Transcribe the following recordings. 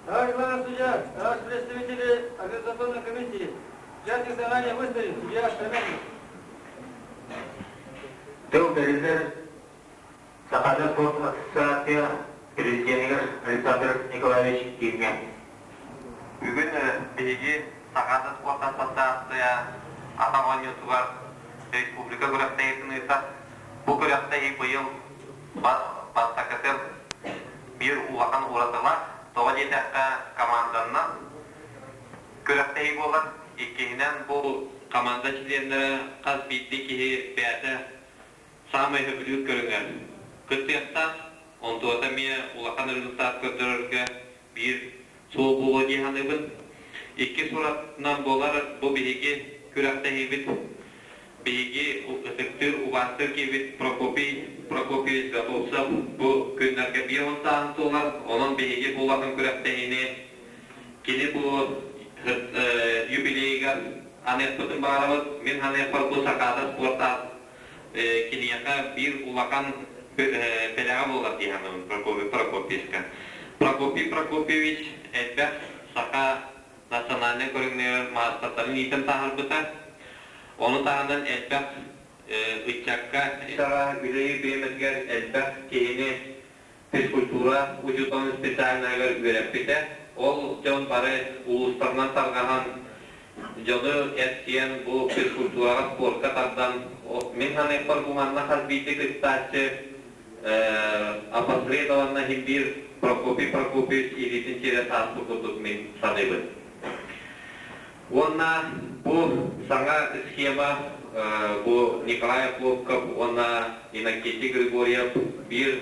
Товарищ главный судья, товарищ представители организационной комиссии, участник заранее выставим, судья Штамякин. Тыл бэриллэр Сахата спорт ассоциация президенигэр Александр Николаевич Кимҥэ. Бүгүн биһиги Сахата спорт ассоциация атах оонньуутугар республика күрэхтэһиитин ыытар. Бу күрэхтэһии быйыл бастакытын биир улахан уратылаах. Тоҕо диэтэххэ, команданнан күрэхтэһии буолар. Иккиһинэн, бу команда чилиэннэрэ хас биирдии киһи бэйэтэ саамай сөбүлүүр көрүҥэр кыттыахтаах. Онтуота эмиэ улахан результат көрдөрөргө биир суол буолуо дии саныыбын. Иккис уратынан буолар бу биһиги күрэхтэһиибит биһиги ытыктыыр, убаастыыр киһибит Прокопий Прокопьевич Готовцев бу күннэргэ 50 сааһын туолар. Онон биһиги бу улахан күрэхтэһиини кини бу юбилейыгар аныахпытын баҕарабыт. Мин саныахпар бу Сакаата спорт киниэхэ биир улахан бэлэҕэ буолар дии саныыбын Прокопий Прокопьевичка. Прокопий Прокопьевич элбэх саха национальнай көрүҥнэригэр маастардарын иитэн таһаарбыта. Ону таһынан элбэх ыччакка үлэһит бириэмэтигэр элбэх киһини физкультура учууталын специальноһыгар үөрэппитэ. Ол дьон бары улуустарынан тарҕаһан дьону эрчийэн бу физкультураҕа, спорка тардан мин саныахпар бу манна хас биирдии кыттааччы опосредованно иһин биир Прокопий Прокопьевич илиитин сиэрэ сааспыт курдук мин саныыбын. Уонна бу саҥа схема бу Николай Охлопков уонна Иннокентий Григорьев биир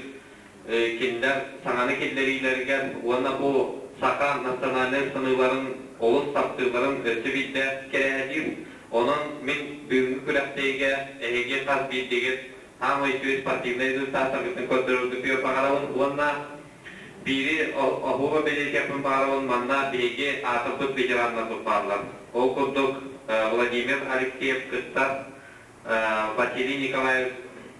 кинилэр саҥаны киллэриилэригэр уонна бу саха национальнай ыстаныыларын олус таптыылларын өссө биирдэ кэрэһэлиир. Онон мин бүгүҥҥү күрэхтэһиигэ эһиги хас биирдиигит саамай үчүгэй спортивнай результаттаргытын көрдөрөргүтүгэр баҕарабын уонна биири оһуоба бэлиэтиэхпин баҕарабын манна биһиги аатырбыт ветераннарбыт бааллар. Ол курдук Владимир Алексеев кыттар, Василий Николаев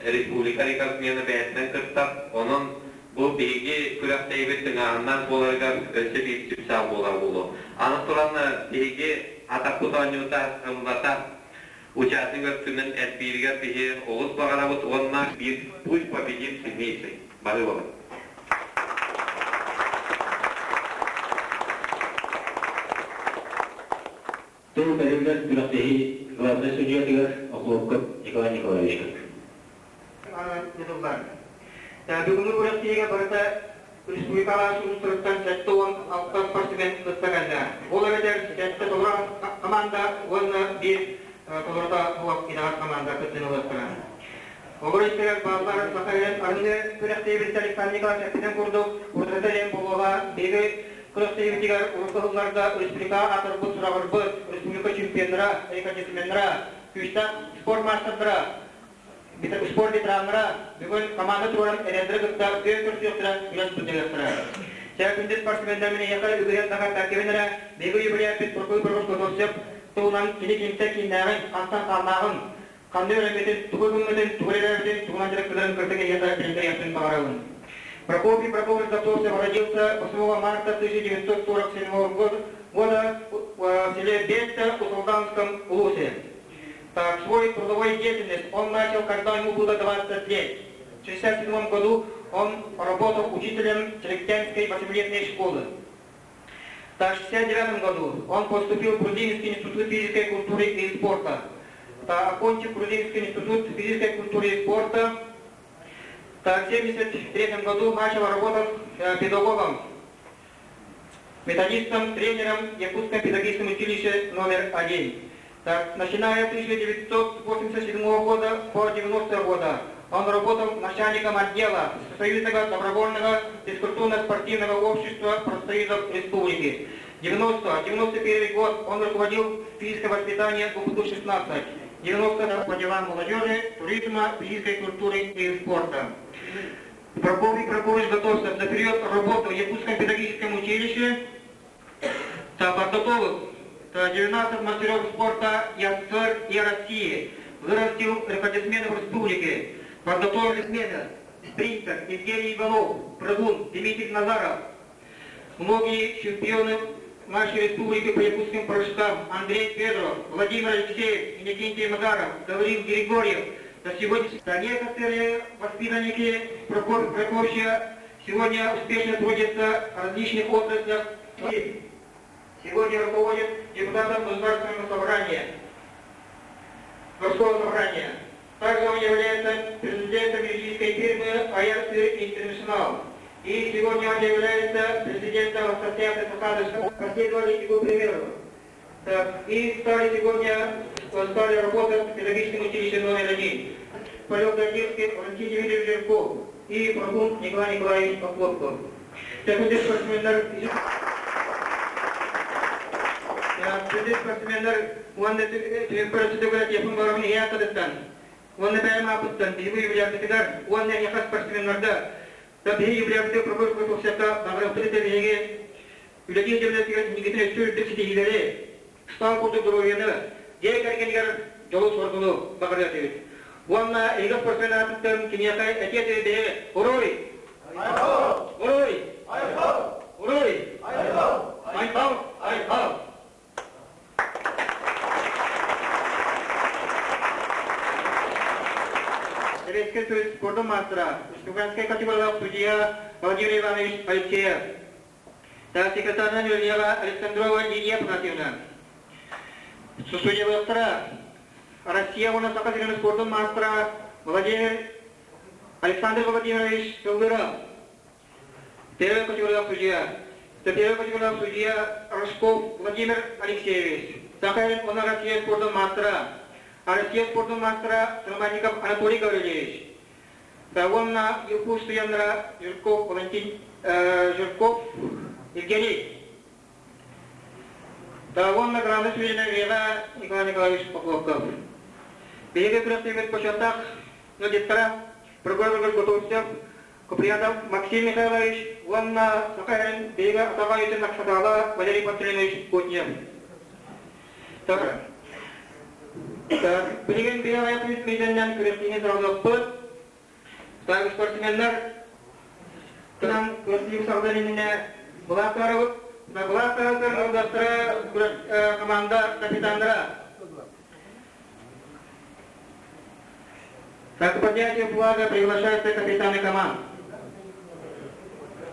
республика рекордсмена бэйэтинэн кыттар. Онон бу биһиги күрэхтэһиибит тыҥааһыннаах буоларыгар өссө биир чыпчаал буолар буолуо. Аны туран биһиги атахпыт оонньуута ыллата Участник өттүнэн элбииригэр биһи олус баҕарабыт уонна биир пусть победит сильнейший. Бары Тыл бэриллэр күрэхтэһии главнай судьуйатыгар Охлопков Николай Николаевичка. Ыытыллар. Бүгүҥҥү күрэхтэһиигэ барыта республикаҕа улуустарыттан 76 спортсмен кытта кэллэ. Ол эбэтэр сэттэ толору команда уонна биир толорута суох итэҕэс команда кыттыыны ылыахтара. Олор истэригэр бааллар Саха сирин арыгы күрэхтэһиибит Александр Николаевич эппитин курдук, ураты диэн буолуоҕа биһиги күрэхтэһиибитигэр урукку сылларга республика аатырбыт сураҕырбыт республика чемпионнара, рекордсменнара, күүстээх спорт маастардара спорт ветераннара бүгүн команда туруоран эдэрдэри кытта күөн көрсүөхтэрэ, күрэс сылдьыахтара. Чэ, күндү спортсменнар мин эһиэхэ үгүһүн таһааттааккыбын эрэ, биһиги юбилейпит Прокопий Прокопьевич Готовцев туһунан кини кимтэн кииннээҕин, хантан хааннааҕын, ханна үөрэммитин, тугу гыммытын, тугу үлэлээбитин, тугунан дьарыктанарын кырдык эһиэхэ билиннэриэхпин баҕарабын. Прокопий Прокопьевич Готовцев родился 8 марта 1947 года в селе Бельта Усолданском улусе. Так, свой трудовой деятельность он начал, когда ему было 20 лет. В 1967 году он работал учителем Челектянской восьмилетней школы. Так, в 1969 году он поступил в Грузинский институт физической культуры и спорта. Так, окончив Грузинский институт физической культуры и спорта, так, в 1973 году начал работать педагогом, методистом, тренером Якутском педагогическом училище номер один. Так, начиная с 1987 года по 90 года. Он работал начальником отдела Всесоюзного добровольного физкультурно-спортивного общества профсоюзов республики. 90-91 год он руководил физическое воспитание ГУПТУ-16. 90 по делам молодежи, туризма, физической культуры и спорта. Прокопий Прокофьевич Готовцев за период работы в Якутском педагогическом училище подготовил 19 мастеров спорта СССР и России, вырастил рекордсменов республики, подготовил смены, спринтер Евгений Иванов, прыгун Дмитрий Назаров, многие чемпионы нашей республики по якутским прыжкам Андрей Федоров, Владимир Алексеев, Иннокентий Макаров, Гаврил Григорьев. До сегодня некоторые воспитанники Прокофьевича сегодня успешно трудятся в различных отраслях. Сегодня руководит депутатом Государственного собрания, городского собрания. Также он является президентом юридической фирмы АРС Интернационал. И сегодня он является президентом Ассоциации Сахадышев. Последовали его примеру. Так, и стали сегодня стали работать в педагогическом училище номер один. Полет Донецкий Валентин Дмитриевич Жирков и Прокун Николай Николаевич Поплотков. Спортсменнар спортсменнар уонна түмүк телефон барабын ийэ кадыттан уонна бэйэм ааппыттан биһиги юбилярбытыгар уонна эһиэхэ спортсменнарга да биһиги юбилярбытыгар Прокопий Прокопьевичка баҕарыахпыт этэ биһиги үлэлиир дьэмнэригэр инникитин өссө үрдүк ситиһиилэри, стал курдук доруобуйаны, дьиэ кэргэнигэр дьолу-соргуну баҕарыа этибит. Уонна эһиги спортсмен аатыттан киниэхэ этиэ этибит биһиги Уруй! Уруй! Уруй! Айхал! Айхал! Советский Союз спорта мастера, республиканская категория судья Владимир Иванович Алексеев. Секретарынан Юлияға Александрова Лидия Афанасьевна. Судьялықтара Россия уонна Саха сирин спордун маастара Владимир Александр Владимирович Сылдыров. Первый категория судья. Первый категория судья Рожков Владимир Алексеевич. Сахалин уонна Россия спордун маастара. Россия спордун маастара Соломонников Анатолий Гаврилевич. Уонна Якут судьялара Жирков Валентин Жирков Евгений. Уонна главный судья Вера Николай Николаевич Поплавков. Биһиги күрэхтэһиибит бочуоттаах ыалдьыттара Прокопий Готовцев, Куприянов Максим Михайлович уонна Саха сирин биһиги атаҕа үйэтин аксакаала Валерий Пантелеймонович Кутнев. Билигин биһиги аҕыйах мүнүүтэнэн күрэхтэһиини саҕалыахпыт. Так, спортсменнар тынан күрэхтэһии саҕалар иннинэ былаахтарабыт. Былаахтарабыт ылластара команда капитаннара. Так, к поднятию флага приглашаются капитаны команд.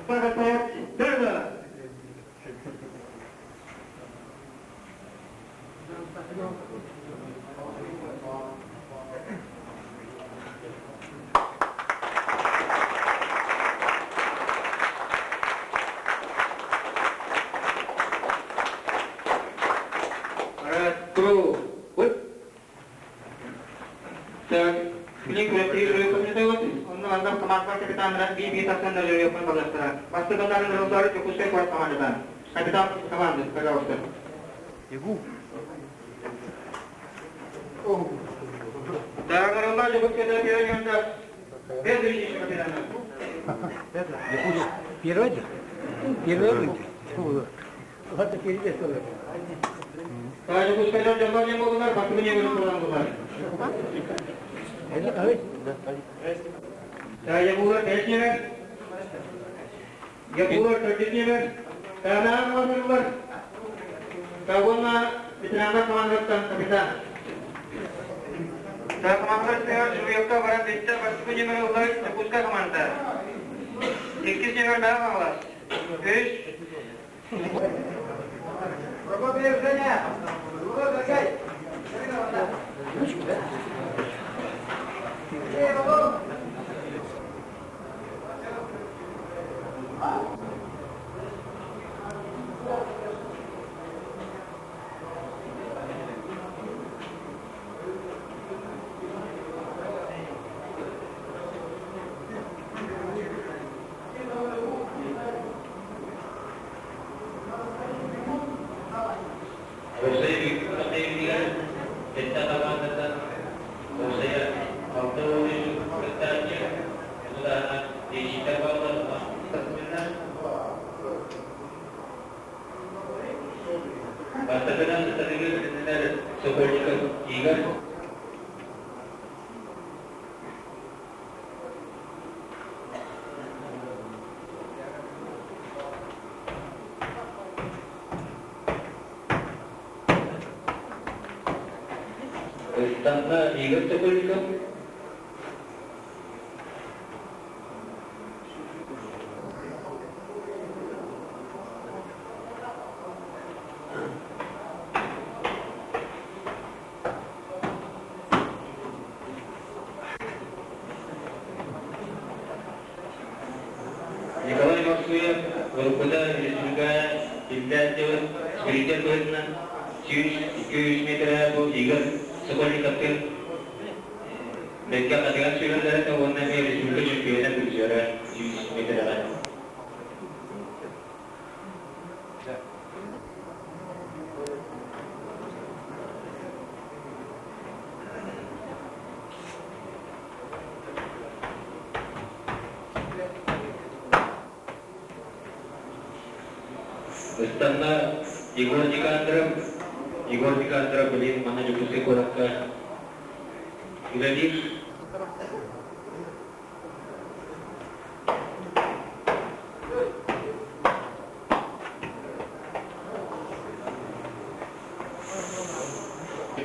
Флага стоят Дырга! Раз, вот. Так, билин күрэхтэһии жюри Онно манна команда капитаннара би-би тахсан жюри пожалуйста. Бастыгыннарын рылдары Дьокуускай куорат командата. Капитан команды, пожалуйста. Егу. Так, рылдар Дьокуускайда первый Следующий капитан. Первый? Первый выйдет. Вот впереди тоже. Дьокуускайдар дьоннор не буоллулар, бастыгы не буоллулар. Ябулар бэс нөмер. Ябулар төрдүс нөмер. Танаан Уонна ветерандар командаттан капитан. Командалар жуйокка баран бүттэ бастакы нөмер ыллар Дьокуускай команда. Иккис нөмер Мэҥэ Хаҥалас. Үс. Прокопьев Женя! Бастакынан ыстатыйга билиннэр Сокольников Игорь. Ыстанна Игорь Сокольников. Николай Морсуев уруккута республика биллээччи спринтер быһыытынан 100-200 метрэ бу Игорь Сокольниковтыын бэккэ хатыган сүүрэллэр этэ уонна эмиэ республика чемпиона призера 100 метрэҕэ. Ыстанна Егор Никандров, Егор Никандров билигин манна Дьокуускай куоракка үлэлиир.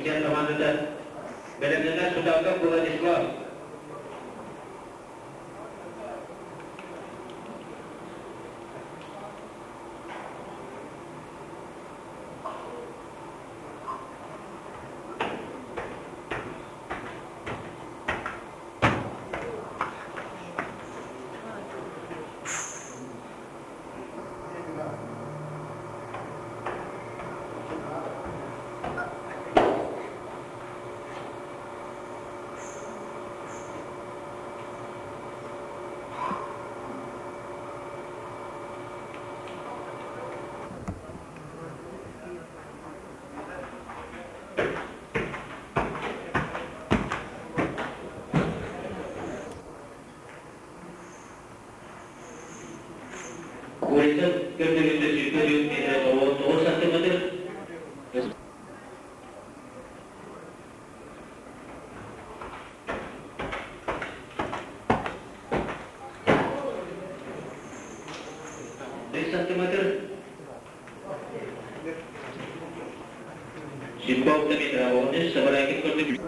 Диэн командата бэлэмнэнэр Сутаков Владислав. Улица көрдөрүүтэ 104 метр 99 сантиметр. Сантиметр. 26 метр 13 сабарайкин көрдүк.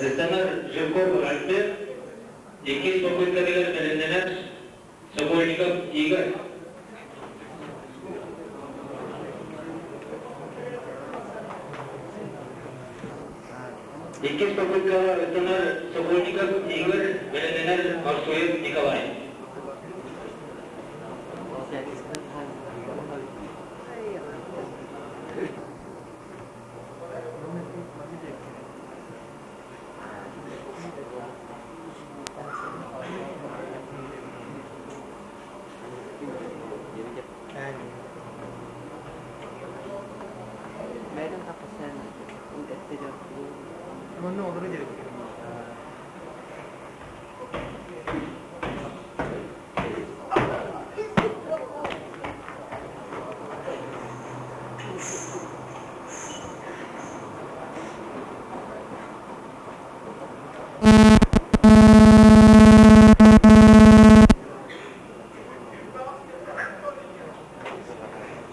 Ыстанар Жирков Альберт, иккис попыткатыгар бэлэмнэнэр Сокольников Игорь. Иккис попыткаҕа ыстанар Сокольников Игорь, бэлэмнэнэр Марсуев Николай.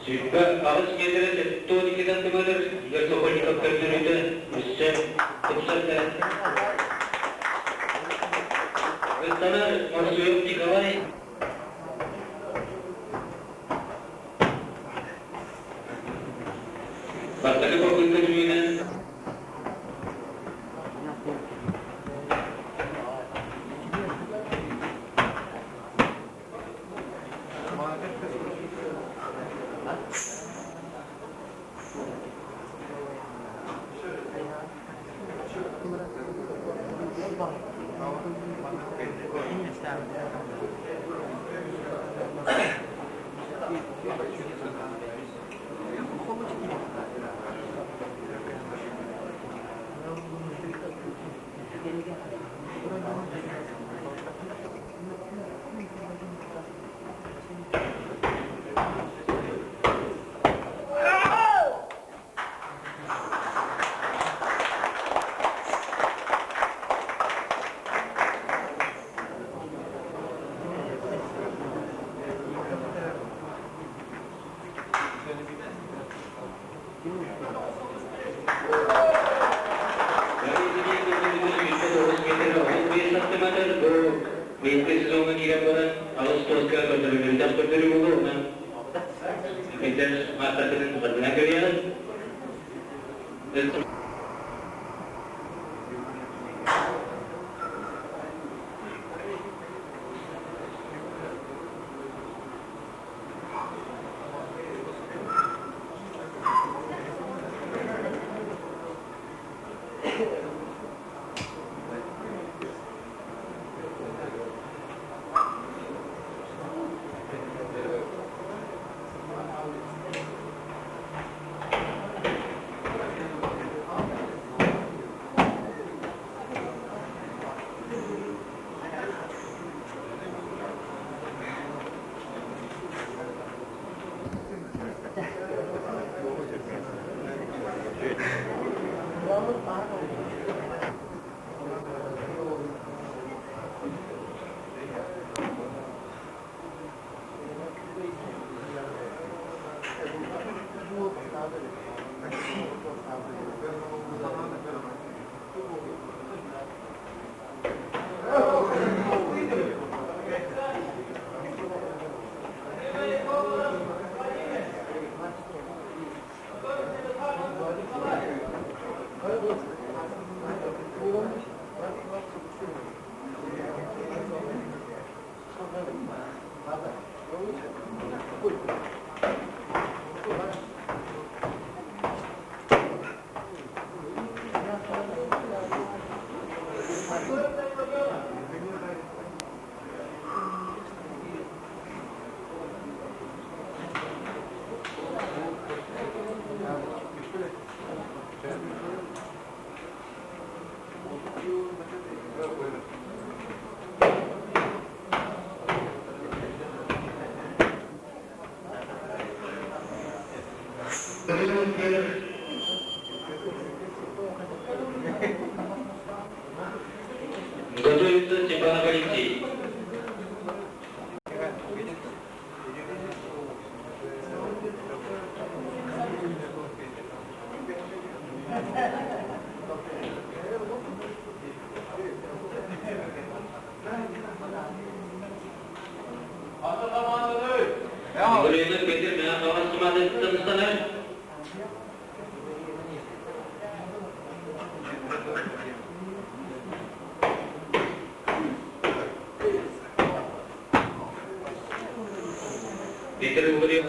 Сүүрбэ аҕыс миэтэрэ сэттэ. остуолга көрдөрүллүбүтэх көрдөрүү буолуо, онон Петр маастаргытын бардынан көрүөҕүн. Готовится Степанов Алексей. Гурьянов Петр Михайлович Самадыттан Петр Гурьев.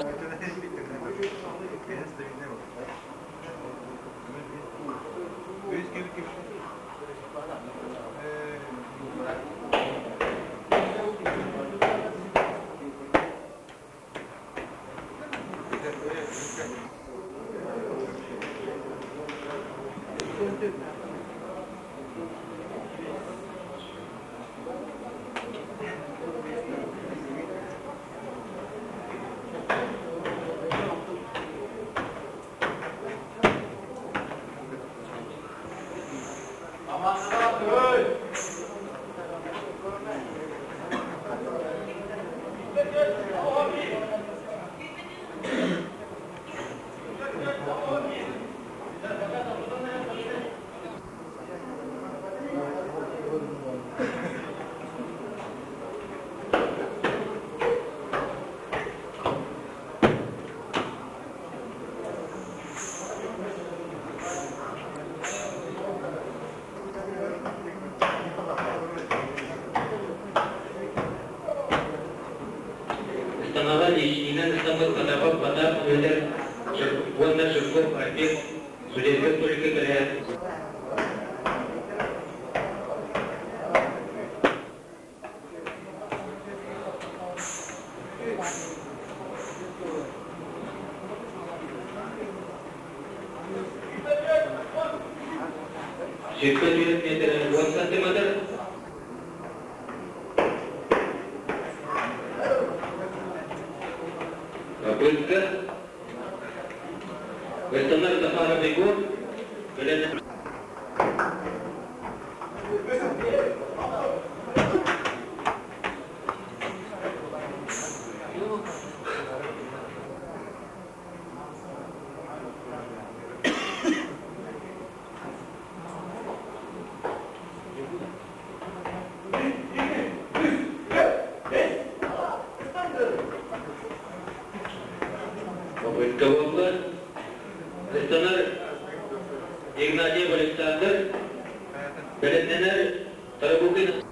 Ыстанаҕа лиичинэн ыстаммыт Потапов Потап эбэтэр уонна Жирков Альбек судейскай столикка кэлээт Сөпкө түөрт миэтэрэ 10 сантиметр. Попытка. Ыстанар Захаров Егор. Бэлэн. Буолла. Ыстанар Игнатьев Александр, бэлэмнэнэр Тарабукин.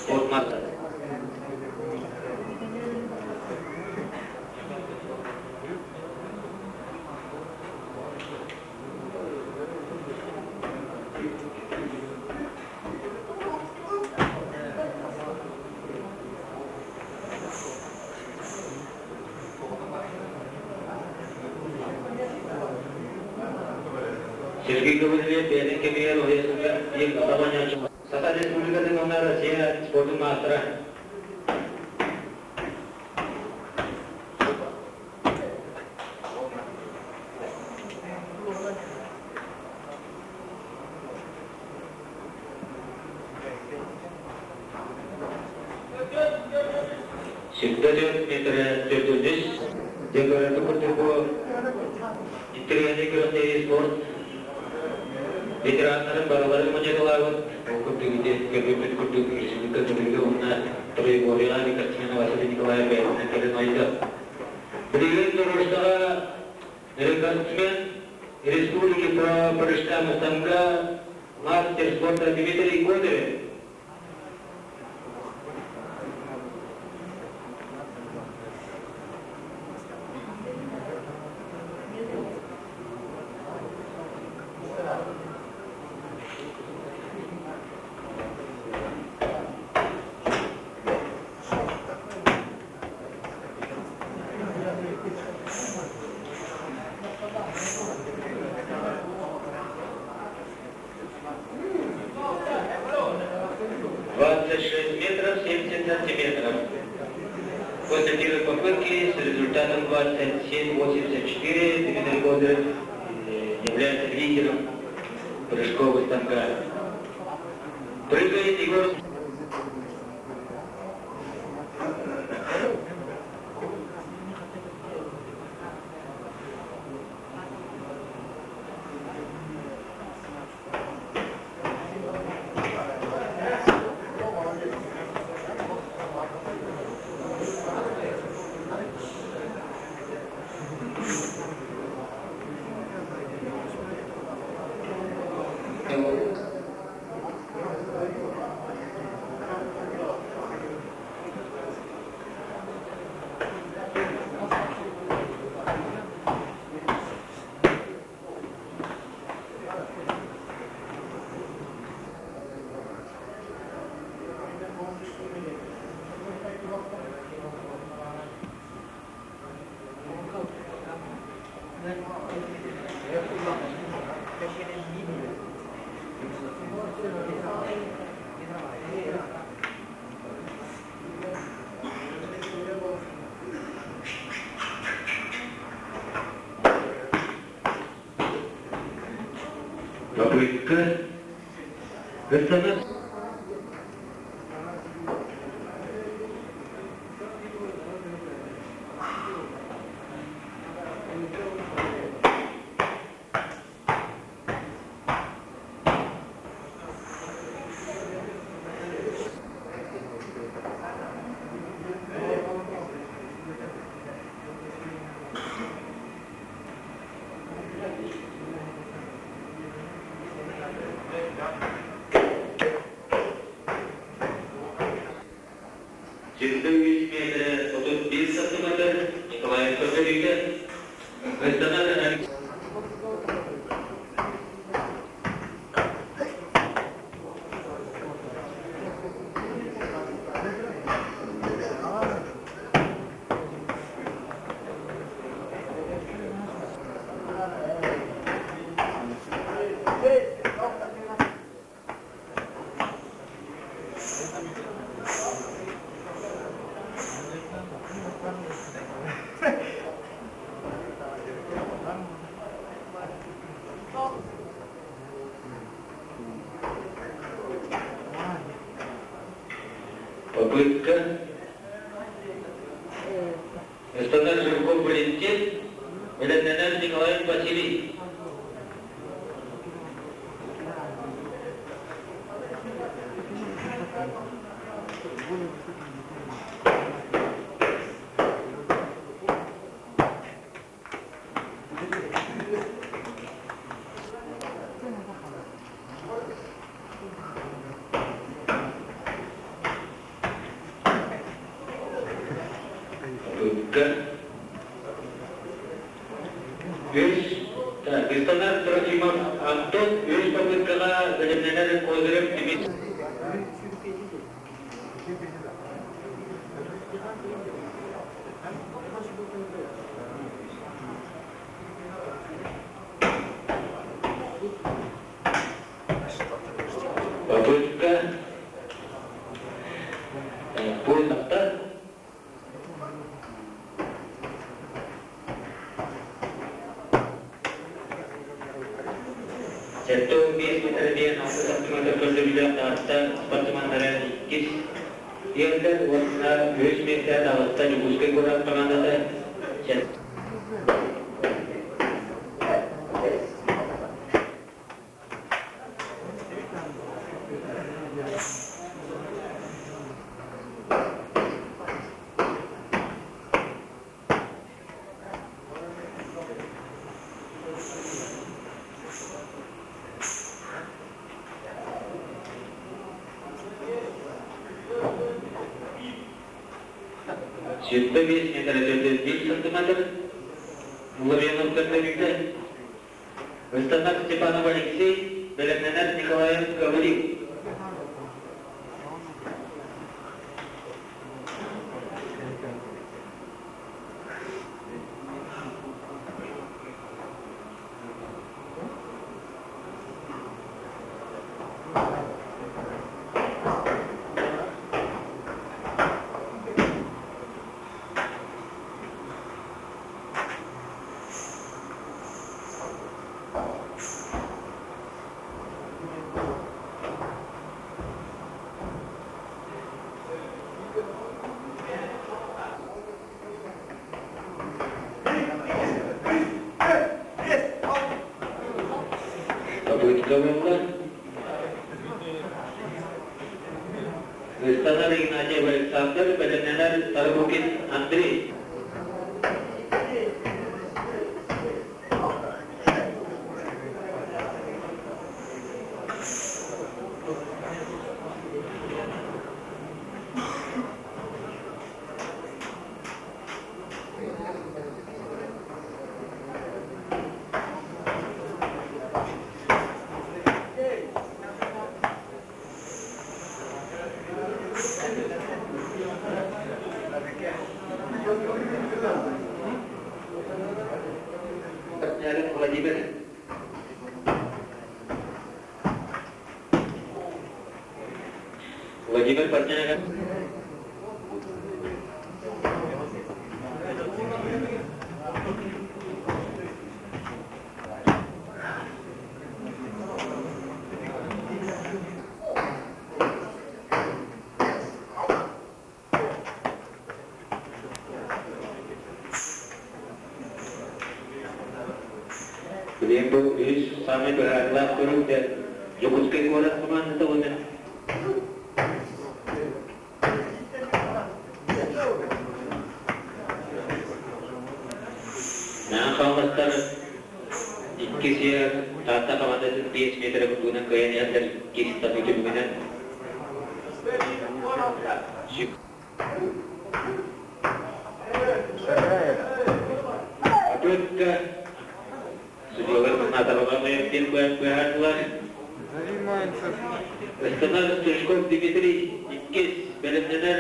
Спорт мастера. Сергей Гаврилев бэйэтин кэмигэр уһуйа сылдьан биир атаманячы Саха Республикатын уонна Россия спордун маастара. Сирдэ 4 метрэ төрдүс декораты курдук бу интэриэһинэй күрэхтэһии спорт ветераннарын барыларын мунньуталаабыт. Ол курдук ити көрбүппүт курдук республика Тымырга уонна Троегорьеҕа Викторчина Василий Николаев бэйэтинэн кэлэн ойдо. Билигин дорожкаҕа рекордсмен республики по прыжкам СНГ мастер спорта Дмитрий Козырев. 26 метров 70 сантиметров. После первой попытки с результатом 27,84 Дмитрий Козырев является лидером прыжкового станка. Прыгает Егор. Попытка Ыстанар. Сүүрбэ үс миэтэрэ 31 сантиметр Николаев көрдөрүүтэ. Ыстанар Попытка. Ыстанар Жирков Валентин, бэлэмнэнэр Николаев Василий. Попытка. Үс Ыстанар Трофимов Антон үс попыткаҕа бэлэмнэнэр Козырев Дмитрий. Попытка. Пункта. 75 миэтэрэ 6 сантиметр көрдөрүүлээх Таатта спортсменнара иккис иһэллэр уонна үһүс миэстэ таҕыста Дьокуускай куорат хамаандата. 25 миэтэрэ 405 сантиметр Муравьянов көрдөрүүтэ. Ыстанар Степанов Алексей, бэлэмнэнэр Николаев Гаврил. Попытка буолла. Ыстанар Игнатьев Александр, бэлэмнэнэр Тарбукин Андрей. Владимир. Владимир Портнягин. Билигин бу үһүс саамай быһаарыылаах көрүҥ Дьокуускай куорат хамаандата уонна Наһаа хаалластар иккис иһэр Таатта хамаандатын 5 метрэ кутуунан кыайан иһэллэр иккис табыы түмүгүнэн. Попытка. Судьялар Наталга диэн быһаардылар. Ыстанар Стручков Дмитрий иккис, бэлэмнэнэр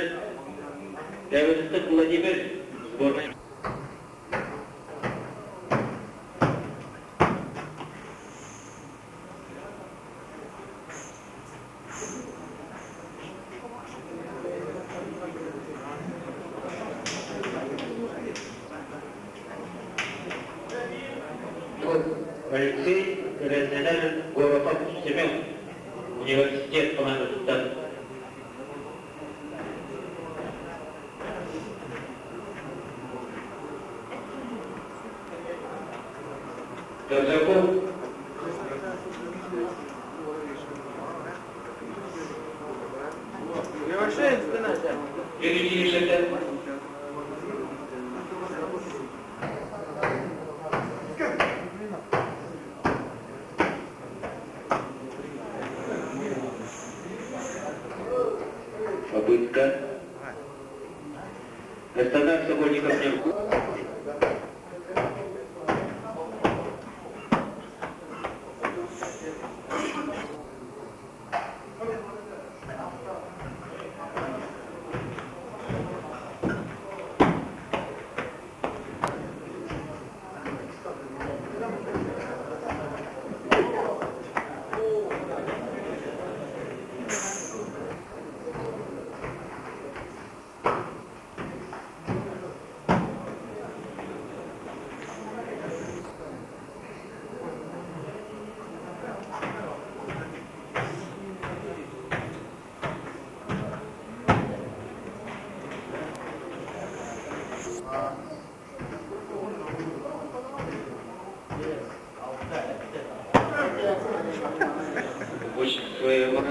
Эверстов Владимир сборной. Алексей Ренненер Горохов Семен университет командатыттан. Казаков Перечислите. Попытка. Стандарт Сокольников Очень своего.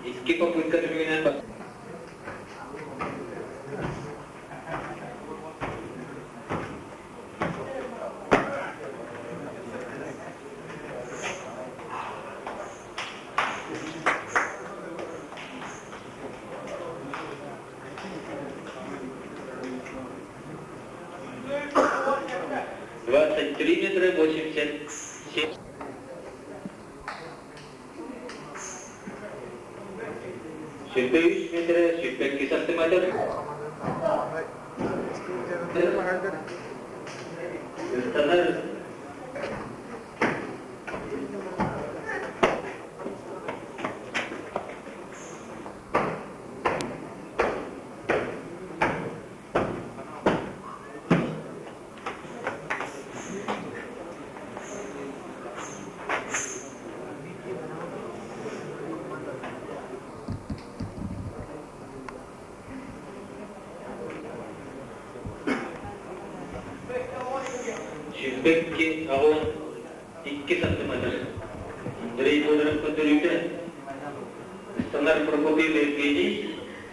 Икки попытка түмүгүнэн 23 метра 87. 23 метра 82 сантиметр. Ыстанар 22 аҕыс 2 сантиметр. Андрей Федоров көрдөрүүтэ. Ыстанар Прокопьев Евгений,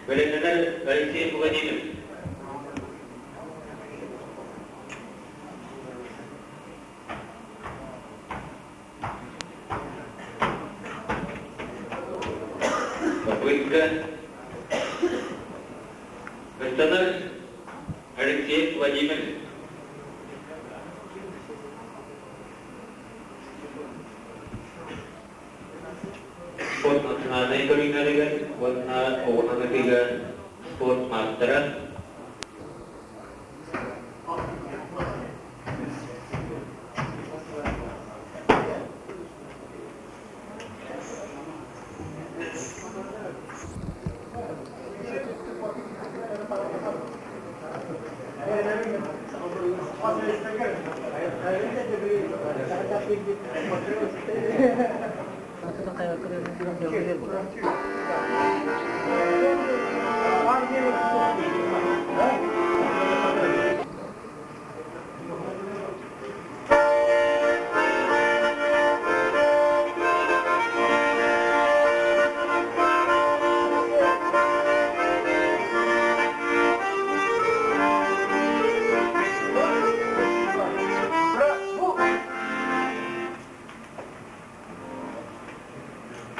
бэлэмнэнэр Алексей Владимир. Попытка. Ыстанар Алексей Владимир. Спорт национальнай көрүҥнэригэр уонна оҕунан ытыыга спорт маастара.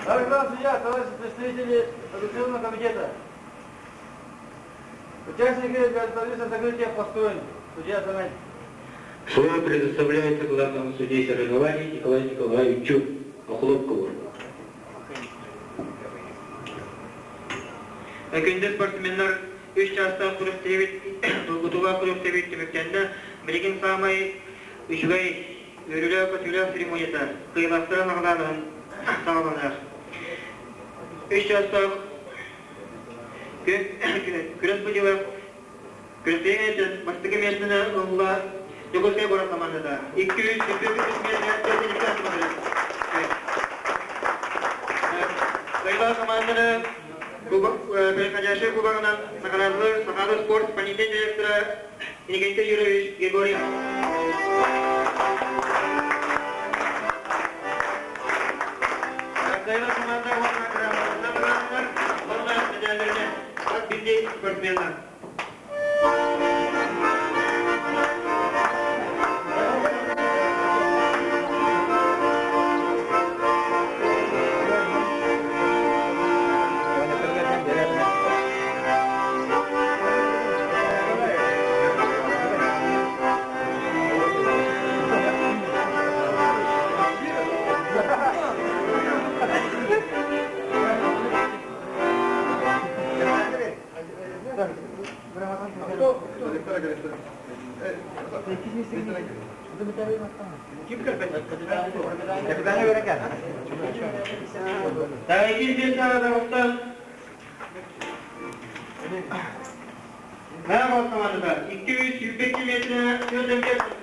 Дорогой судья, товарищи представители Координационного комитета, участники для таблицы закрытия построен. Судья Самед. Слово предоставляется главному судье соревнований Николаю Николаевичу Охлопкову. Күндү спортсменнар үс чаастаах күрэхтэһиибит долгутуулаах күрэхтэһиибит түмүктэннэ. Билигин саамай үчүгэй үөрүүлээх-көтүүлээх церемонията кыайыылаахтары наҕараалаһын саҕаланар. Үс чаастаах күрэс быдьыла күрэхтэһиитин бастакы миэстэни ылла Дьокуускай куорат хамаандата. 223 миэстэ Кыайыылаах хамаанданы Переходящий кубогынан наградылар Сахара спорт понедельник директора Никита Юрьевич Григорьев. Кыайыылаах команда уонна грамоталар уонна медаллэринэн хас биирдии спортсменнар. Merhaba командада 222 метр 4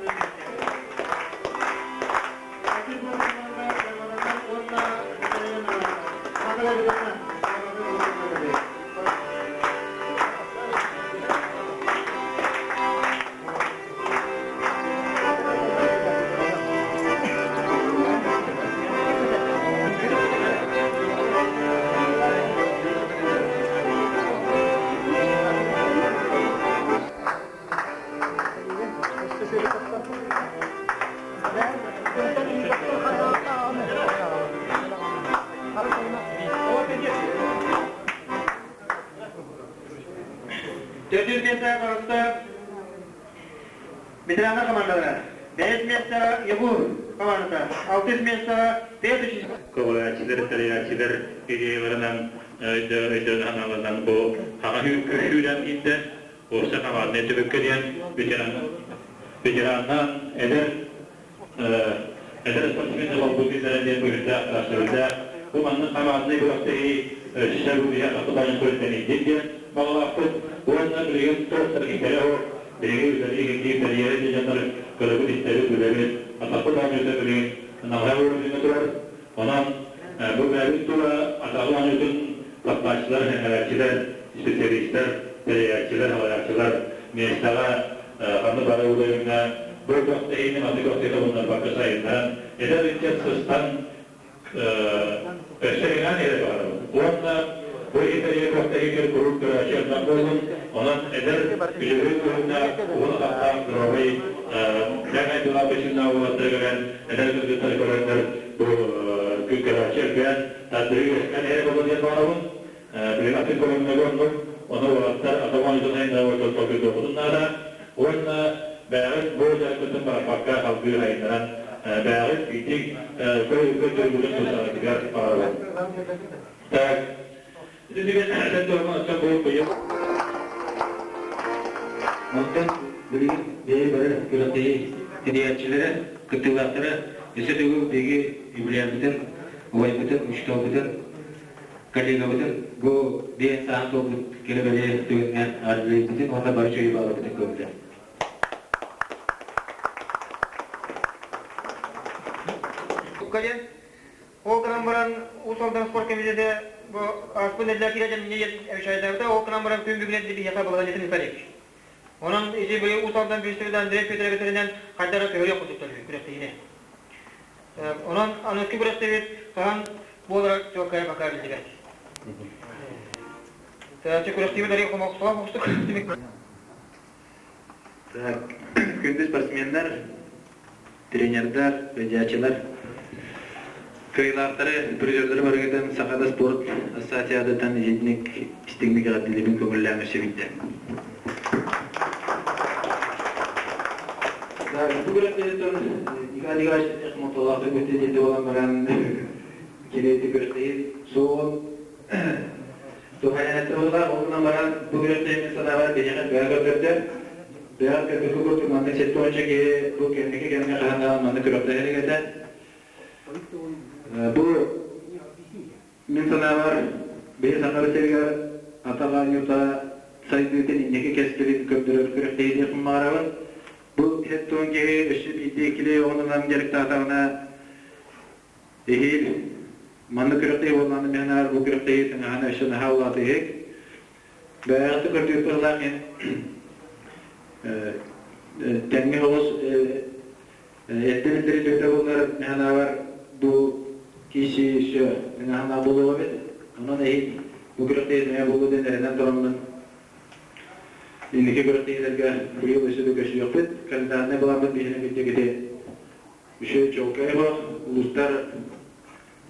Төрдүс место таҕыста ветераннар командалара. Бэһис место Егор командата. Алтыс место Петр Көҕүлээччилэр, тэрийээччилэр идеяларынан өйдөөн-санааларынан бу хаҥа күүрэн иитте. Уопсай хамаанданы түбүккэ диэн ветераннаан эдэр эдэр спортсмены холбуу киллэрэн диэн быһыытаах, трассабыйдаах. Бу маннык хамаанданы күрэхтэһии өссө бу биһиэхэ тутаан көрүтэнийдин диэн баҕалаахпыт. Уонна билигин туох киһи ол биһиги үлэлии киир тэрийэри дьоннор көрөбүт, истэбит, билэбит. Атахпыт оонньуута билигин намыһах уровеньҥа турар. Онон бу бэйэбит тула атаҕы оонньуутун таптааччылар, сэҥээрээччилэр, специалистар, тэрийээччилэр, салайааччылар миэстэҕэ ханна бары уровеҥҥа бу күрэхтэһиини маннык күрэхтэһиини умнарбакка сайыннаран, эдэр ыччат сыстан өссө кэҥээн иһэрэ баҕарабын. Уонна бу иһитэрийэ күрэхтэһиитигэр куруук көрөөччү элбэх буоллун, онон эдэр үчүгэй уһуннаах, уһун атахтаах здоровый дэҥ айдылаах быччыҥнаах уолаттары көрөн, эдэр кыргыттары көрөннөр бу көрөөччү элбээн, тардыһыы үөскээн иһэрэ буолуо диэн баҕарабын. Билигин атын көрүҥнэргэ оннук, ону уолаттар атах оонньуутун айаннара толкуйдуохпутун наада. Уонна бэйэҕит бу дьарыккытын бараппакка салгыы сайыннаран, бэйэҕит ити көрдөрүүгүтүн тупсараргытыгар баҕарабын. Так, ити түгэн сен бу быйыл Онтон билигин бэйэ бары күрэхтэһии тэрийээччилэрэ, кыттыылаахтара өссө төгүл биһиги юбилейбытын, убайбытын, учууталбытын коллегабытын бу биэс саан туолбут кэрэ-бэлиэ түгэнинэн арыйбытын уонна бары үчүгэй баҕарбытын көрдө. тустуукка диэн. Ол гынан баран Уус Алдан спорт комитета бу ааспыт нэдиэлэ киирэ диэн обещайдаабыта. Ол гынан баран күн бүгүн биһиэхэ балаһыанньатын ыыта илик. Онон ити быйыл Уус Алдан бириистэбит Андрей Петрович этэринэн хайдах эрэ көһөрүөх курдуктар үһү күрэхтэһиини. Онон аныгы күрэхтэһиибит хаһан буолара чуолкайа пока биллибэт. Күрэхтэһиибит арыый хомолтолоох оҕустук түмүк. Так, күндү спортсменнар, тренердар, ыдьааччылар, кыайыылаахтары, призердары барыгытын Сахада спорт ассоциациятыттан итинник истиҥник эҕэрдэлиибин көҥүллээн өссө биирдэ. Бу күрэхтэһииттэн Николай Николаевич хомолтолоохтук бүтүн буолан баран кини күрэхтэһии суоҕун Туһаайыттыбыллар ол гынан баран бу күрэхтэһиини санаабар биһиэхэ бөҕө көрдөрдө. Бөҕө көрбүккэ курдук маннык 70 киһи бу кэнники кэмҥэ хаһан даҕаны маннык күрэхтэһэ илик этэ. Бу мин санаабар биһи Саха сиригэр атах оонньуута сайдыытын инники кэскилин көрдөрөр күрэхтэһии диэхпин баҕарабын. Бу 70 киһи өссө биирдии-иккилии оҕонунан дьарыктаатаҕына Эһиил маннык күрэхтэһии буоллаҕына мин аһаар бу күрэхтэһии тыҥаһына өссө наһаа улаатыыһык. Бэйэҕитэ көрдүүр быһыылаах мин тэҥҥэ оҕус эрдэ биллэриллибитэ буоллар мин санаабар бу киси өссө тыҥаһына буолуо эбит. Онон эһиил бу күрэхтэһии эмиэ буолуо диэн эрэнэн тураммын инники күрэхтэһиилэргэ быйыл өссө да көрсүөхпүт. Календарнай былааммыт биһиэнэ билдигити Үчүгэй чуолкай суох улуустар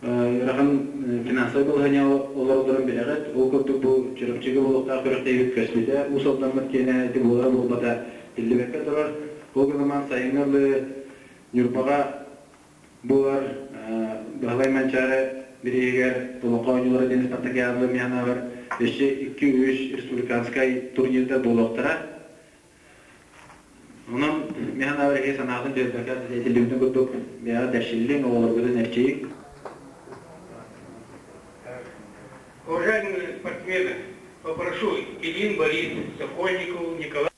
ыарахан финансовай балаһыанньаҕа олороллорун билэҕит. Ол курдук бу Чурапчыга буолуохтаах күрэхтэһиибит көспүтэ. Уус Алдаммыт киэнэ ити буолара буолбата биллибэккэ турар. Ол гынан сайыҥҥы ылы Ньурбаҕа буолар Баһылай Манчаары бирииһигэр Олоҥхо оонньуулара диэн спартакиадалар миэхэнэҕэр өссө 2-3 республиканскай турнирдар буолуохтара. Онон мин санаабар эһиги санаатын түһэрбэккэ этиллибитин курдук бэйэҕит бэрсиллиҥ, оҕолоргутун эрчийиҥ. Уважаемые спортсмены, попрошу Ильин Борис, Сокольников Николай.